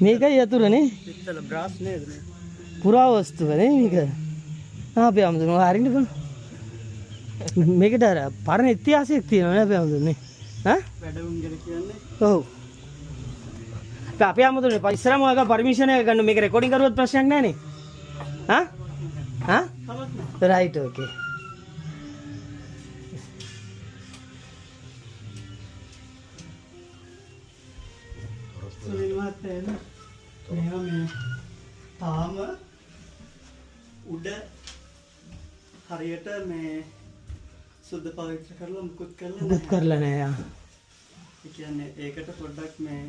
මේකයි යතුරනේ. පිත්තල බ්‍රාස් නේද මේ? පුරාවස්තුව නේ මේක. ආ අපේ අමුතුන හරින්න බං. මේකට අර පරණ ඉතිහාසයක් තියෙනවා නේ අපේ අමුතුනේ. ඈ? වැඩවුන් ගැන කියන්නේ. ඔව්. අපේ අමුතුනේ ඉස්සරහම ඔයාලා පර්මිෂන් එක ගන්න මේක රෙකෝඩින් කරුවත් ප්‍රශ්නයක් නෑ නේ. ඈ? ඈ? කමක් නෑ. Right, okay. Sunil මහත්තයා එන්න. මේවා මේ තාම උඩ හරියට මේ සුද්ධ පවිත්‍ර කරලා මුකුත් කරලා මුකුත් නැහැ. කරලා නෑ. ආ. ඒ කියන්නේ ඒකට පොඩ්ඩක් මේ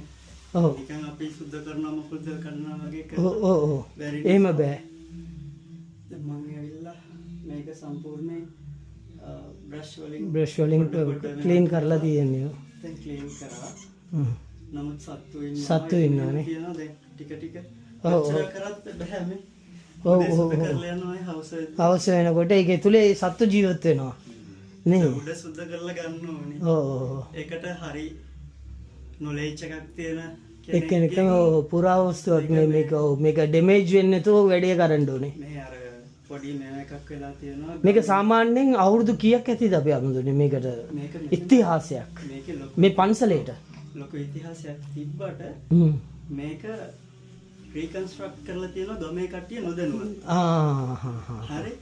ඔව්. නිකන් අපි සුද්ධ කරනවා මුකුත් කරනවා වගේ ඔව් කරලා ඔව් ඔව්. බැරි එහෙම නිසා බෑ. දැන් මං ඇවිල්ලා මේක සම්පූර්ණයෙන් බ්‍රෂ් වලින් බ්‍රෂ් වලින් පොඩ පොඩ මේවා ක්ලීන් කරලා තියෙන්නේ. ඔව්. දැන් ක්ලීන් කරා. හ්ම්. නමුත් සත්තු ඉන්නවා. සත්තු එහෙම ඉන්නවනේ. තියෙනවා දැන් ටික ටික. ඔව්, ඔව්. කොච්චර කරත් බෑ මේ. ඔව් උදේ ඔව් සුද්ධ ඔව්. කරලා යනවා ඒ හවස වෙද්දි. අවශ්‍ය වෙනකොට ඒක ඇතුලේ සත්තු ජීවත් වෙනවා. නේ? උඩ සුද්ධ කරලා ගන්න ඕනේ. ඔව් ඔව්. ඒකට හරි නොලෙජ් එකක් තියෙන එක්කෙනෙක් කෙනෙක්ගෙන් තමයි ඔව් පුරාවස්තුවක් මේ මේක ඔව් මේක ඩැමේජ් වෙන්නේ නැතුව වැඩේ කරන්න ඕනේ. මේ අර පොඩි මේව එකක් වෙලා තියෙනවා. මේක සාමාන්‍යයෙන් අවුරුදු කීයක් ඇතිද අපි අමුතුනේ මේකට මේක මෙතන ඉතිහාසයක්. මේකේ ලොකු මේ පන්සලේට. ලොකු ඉතිහාසයක් තිබ්බට හ්ම්. මේක රීකන්ස්ට්‍රක්ට් කරලා තියෙනවා ගමේ කට්ටිය නොදැනුවත්. ආ හා හා. හරි.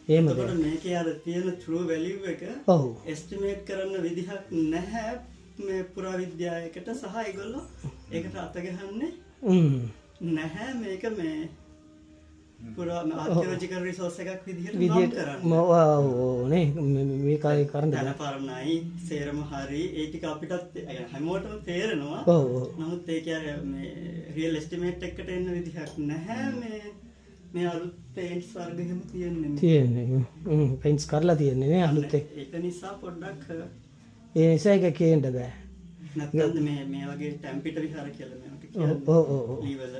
එහෙම එතකොට දෙයක්. මේකේ අර තියෙන ට්‍රූ වැලියු එක ඔව්. එස්ටිමේට් කරන්න විදිහක් නැහැ මේ පුරාවිද්‍යාවකට සහ ඒගොල්ලෝ ඒකට අත ගහන්නේ හ්ම්. නැහැ මේක මේ පුරා ආර්කියොලොජිකල් රිසෝස් එකක් විදිහට නම් විදියට කරන්න. ඔව් ඔව් නේ මේක අය කරන්න තන බෑ. පරණයි සේරම හරි ඒ ටික අපිටත් ඒ කියන්නේ හැමෝටම තේරෙනවා. ඔව් ඔව්. නමුත් ඒක අර මේ රියල් එස්ටිමේට් එකකට එන්න විදිහක් නැහැ මේ මේ අලුත් පේන්ට්ස් වර්ග එහෙම තියෙන්නේ මේ. තියෙන්නේ. හ්ම් පෙන්ස් කරලා තියෙන්නේ නේ අලුත් එක. ඒක නිසා පොඩ්ඩක් ඒ නිසා ඒක කියන්න බෑ. නැත්තම් මේ මේ වගේ ටැම්පිට විහාර කියලා මේවට ඔව් කියන්නේ. ඔව් ඔව් ඔව්. ලී වල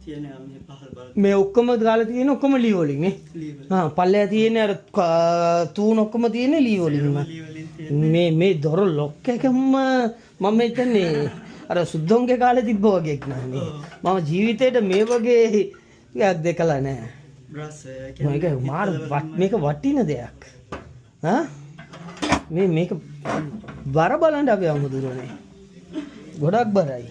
තියෙන මේ පහළ බල මේ ඔක්කොම ගාලා තියෙන ඔක්කොම ලී වලින් නේ. ලී වල. ආ පල්ලෙහා තියෙන අර තූණ ඔක්කොම තියෙන්නේ ලී වලින්ම. ලී වලින් තියෙන මේ මේ දොර ලොක් එකම මම හිතන්නේ අර සුද්දොන්ගේ කාලේ තිබ්බ වගේ එකක් නෑ මේ. මම ජීවිතේට මේ වගේ එකක් දැකලා නෑ. බ්‍රස් ඒ මේක කියන්නේ මාර පිත්තල වලින්ම මේක වටින දෙයක්. ආ මේ මේක බර බලන්න අපි අමුදුරනේ. ගොඩක් බරයි.